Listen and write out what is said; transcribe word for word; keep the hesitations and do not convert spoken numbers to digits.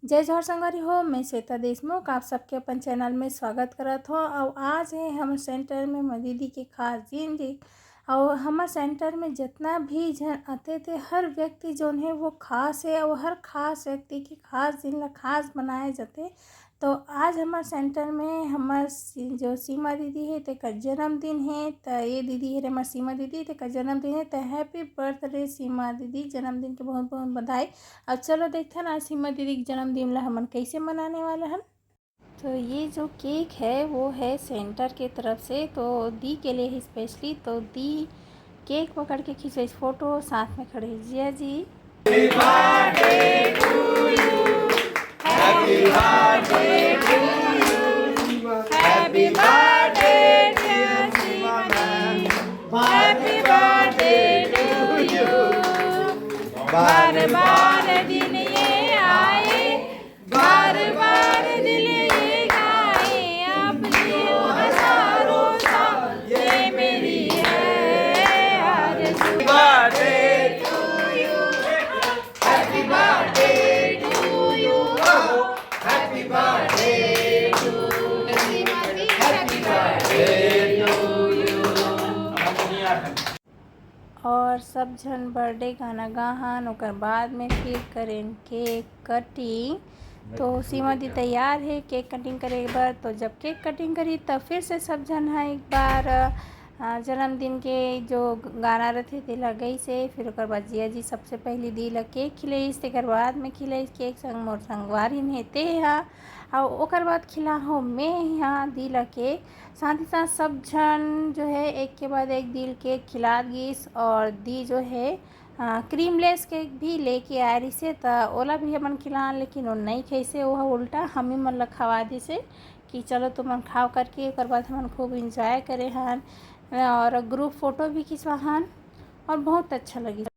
जय जोहार संगवारी हो, मैं श्वेता देशमुख, आप सबके अपन चैनल में स्वागत करत हो। और आज है हमर सेंटर में हमर दीदी के खास दिन जी। और हमर सेंटर में जितना भी जन आते थे, हर व्यक्ति जोन है वो खास है और हर खास व्यक्ति के खास दिन ला खास बनाए जाते। तो आज हमर सेंटर में हमर सी-, जो सीमा दीदी है तेकर जन्मदिन है, त ये दीदी है हमर सीमा दीदी, तेकर जन्मदिन है, त हैप्पी बर्थडे सीमा दीदी, जन्मदिन के बहुत बहुत बधाई। अब चलो देखथन आज सीमा दीदी के जन्मदिन ला हमन कैसे मनाने वाला हन। तो ये जो केक है वो है सेंटर के तरफ से, तो दी के लिए ही स्पेशली। तो दी केक पकड़ के खींचो इस फोटो, साथ में खड़े हैं जिया जी। Happy birthday to you. Happy birthday, dear Simon. Happy birthday to you. बार बार दिन ये आए, बार बार दिल ये गाए, आप जियो हजारों साल, ये मेरी है आरज़ू। Birthday to you. Happy birthday to you. Happy birthday to you. Happy birthday to you. और सब झन बर्थडे गाना गाहन, ओकर बाद में फिर करेन केक कटिंग। तो सीमा दी तैयार है केक कटिंग करे बर। तो जब केक कटिंग करी तब फिर से सब झन ह एक बार, अ, जन्मदिन के जो गाना रथे तेला गइस हे। फिर ओकर बाद जिया जी सबसे पहली दी ला केक खिलइस, तेकर बाद में खिलइस केक संग मोर संगवारी में ते हा। अउ ओकर बाद खिला हो मैं यहाँ दी ला केक। साथ ही साथ सब झन जो है एक के बाद एक दी ला केक खिलात गिस और दी जो है, अ, क्रीमलेस केक भी लेके आए रहिसे, त ओला भी हमन खिलान, लेकिन वो नहीं खइसे, वो उल्टा हमी मन ला खवा दिसे कि चलो तुमन खाओ करके। ओकर बाद हमन खूब एंजॉय करे हन और ग्रुप फोटो भी खिंचवा हन और बहुत अच्छा लगिस।